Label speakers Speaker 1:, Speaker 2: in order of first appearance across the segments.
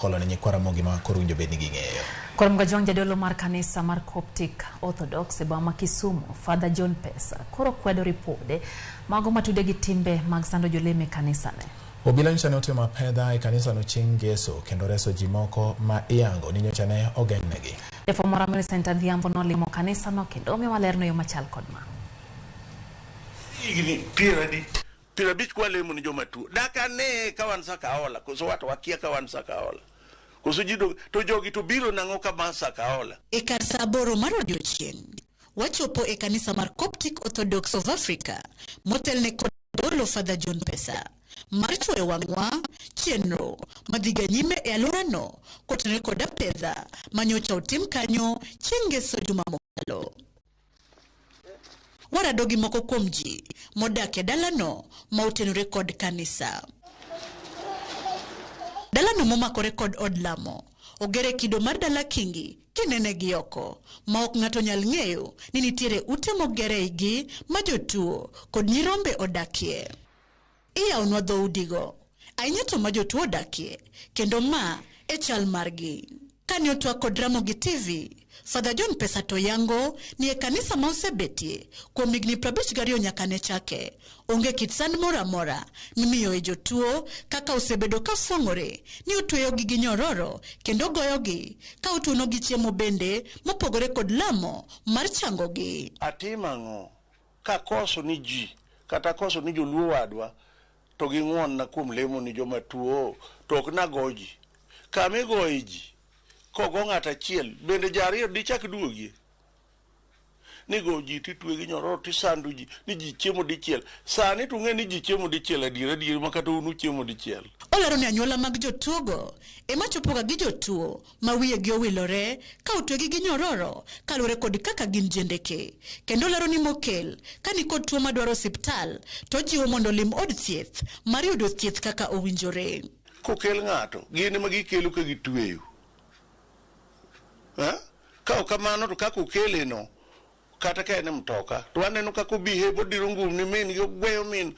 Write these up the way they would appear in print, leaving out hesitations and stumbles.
Speaker 1: Kolo ne nyikwa Ramogi ma koro winjo bed ni ging'eyo.
Speaker 2: Koro Mgajwang' jadolo mar kanisa mar Coptic Orthodox e boma ma Kisumu, Father John Pesa, koro kwedo ripode mago matude gi timbe mag sando jolemo e kanisane.
Speaker 1: Obila nyocha ne otimo apedha e kanisano chieng' Ngeso kendo reso ji moko ma iyango ni nyocha ne ogeng'negi.
Speaker 2: Jafwambo marwa Millicent Adhiambo nolimo kanisano kendo omiwa lerno e yo machal kod ma.
Speaker 3: Higni piero adi? 50 kwalemo ni joma tuo. Dak ane ka wan Sakaola, koso wato wakia ka wan Sakaola. Koso ji to jogi to biro nang'o ka ma Sakaola?
Speaker 4: E kar saa 8 mar odiochieng', wachopo e kanisa mar Coptic Orthodox of Africa motelne kod jadolo Father John Pesa mar chwoyo wang'wa chenro madhiga nyime e alworano kotenore kod apedha manyocha otim kanyo chieng' ngeso juma mokalo. Warado gi moko kuom ji modak e dalano ma otenore kod kanisa. Dalano momakore kod od lamo ogere kido mar dala kingi kinene gi oko ma ok ng'ato nyal ng'eyo ni nitiere ute moger e igi ma jotuo kod nyirombe odakie. Iyawonwa dhoudigo, ahinya to ma jotuo odakie, kendo ma e chal margi. Kane otwak kod Ramogi TV, Father John Pesa to yango ni e kanisa ma osebetie kuom higni 52 nyaka ne chake, onge kit sand moro amora mimiyoe jotuo kaka osebedo ka fwang'ore ni otweyogi gi nyororo kendo goyogi ka otuonogi chiemo bende mopogore kod lamo mar changogi.
Speaker 3: Atim ang'o kakoso ni ji kata akoso ni joluo wadwa to ging'won-na kuom lemo ni joma tuo to ok nago ji. Kama igoye ji kogo ng'ato achiel bende ji ariyo dichak duogie? Ni go ji titwe gi nyororo tisando ji ni ji chiemo dichiel. Sani to ung'e ni ji chiemo dichiel adier adier ma kata un uchiemo dichiel.
Speaker 4: Olero ni anyuola mag jotuogo ema chopoga gi jotuo ma wiyegi owilore ka otwegi gi nyororo kaluwore kod kaka gin jendeke. Kendo olero ni mokel ka nikod tuo madwaro osiptal to ojiwo mondo olim od thieth mar yudo thieth kaka owinjore.
Speaker 3: Kokel ng'ato, gin ema gikelo ka gitweyo. Ka ok kamano to kaka okele no, kata ka en e mtoka, to waneno kaka obehave, odiro ngum ni min gi, ogweyo min,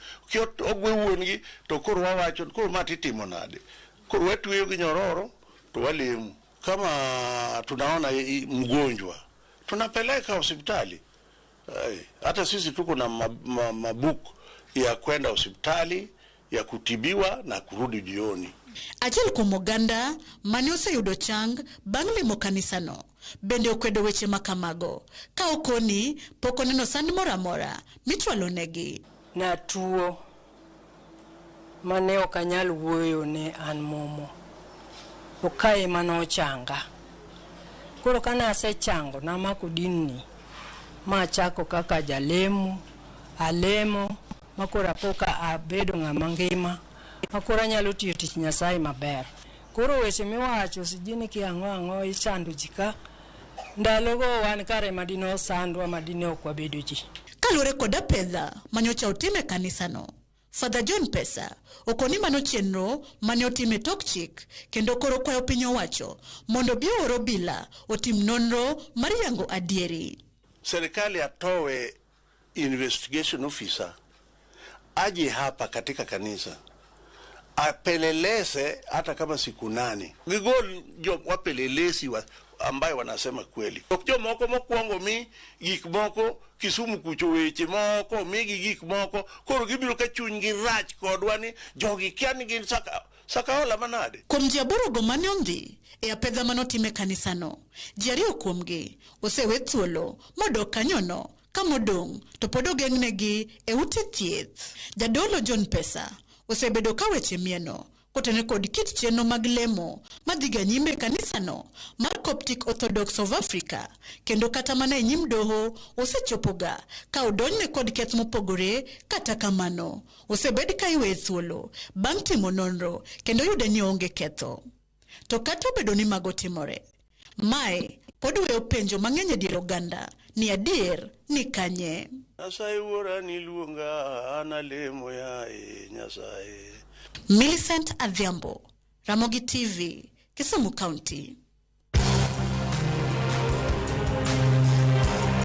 Speaker 3: ogwe wuon gi, to koro wawacho, koro ma titimo nade? Koro watweyo gi nyororo, to walemo. Kama tunaona mgonjwa, tunapeleka hospitali. Hata sisi tuko na mabook ya kwenda hospitali, ya kutibiwa na kurudi jioni.
Speaker 4: Achiel kuom oganda mane oseyudo chang bang' limo kanisano bende okwedo weche ma kamago ka okoni pok oneno sand moro amora michwalo negi.
Speaker 5: Natuo mane ok anyal wuoyo ne an momo. To kae ema nochanga. Koro kane asechango namako dinni machako kaka jalemo, alemo makoro apo ka abedo ng'ama ngima makoro anyalo tiyo tich Nyasaye maber. Koro weche miwacho sijui ni kia ang'o ang'o isando ji ka, ndalogo wan kare madine osandwa madine ok wabedo ji.
Speaker 4: Kaluwore kod apedha manyocha otim e kanisano, Father John Pesa okoni mano chenro mane otim e tok chik kendo koro kwayo piny owacho mondo obi oor obila otim nonro mar yango adieri.
Speaker 3: Serikali atowe investigation officer aje hapa katika kanisa apeleleze hata kama siku 8 gigol jo wapelelezi ambayo wanasema kweli. Ok jomoko mokwongo mi gik moko Kisumu kucho weche moko migi gik moko koro gibiro ka chunygi rach kodwa ni jogi kia ni gin Sakaola manade.
Speaker 4: Kuom ji 8 go mane ondhi e apedha mane otim e kanisano, ji 2 kuomgi osewe thuolo modok kanyono ka modong' to pod ogeng'negi e ute thieth. Jadolo John Pesa osebedo ka weche mieno kotenore kod kit chenro mag lemo madhiga nyime e kanisano mar Coptic Orthodox of Africa kendo kata mana e nyim doho osechopoga ka odonjne kod keth mopogore. Kata kamano osebed ka iweye thuolo bang' timo nonro kendo yude ni oonge ketho. To kata obedo ni mago timore, mae pod weyo penjo mang'eny e dier oganda ni adier ni kanye.
Speaker 3: Nyasaye wuora niluonga an alemo yaye Nyasaye.
Speaker 4: Millicent Adhiambo, Ramogi TV, Kisumu County.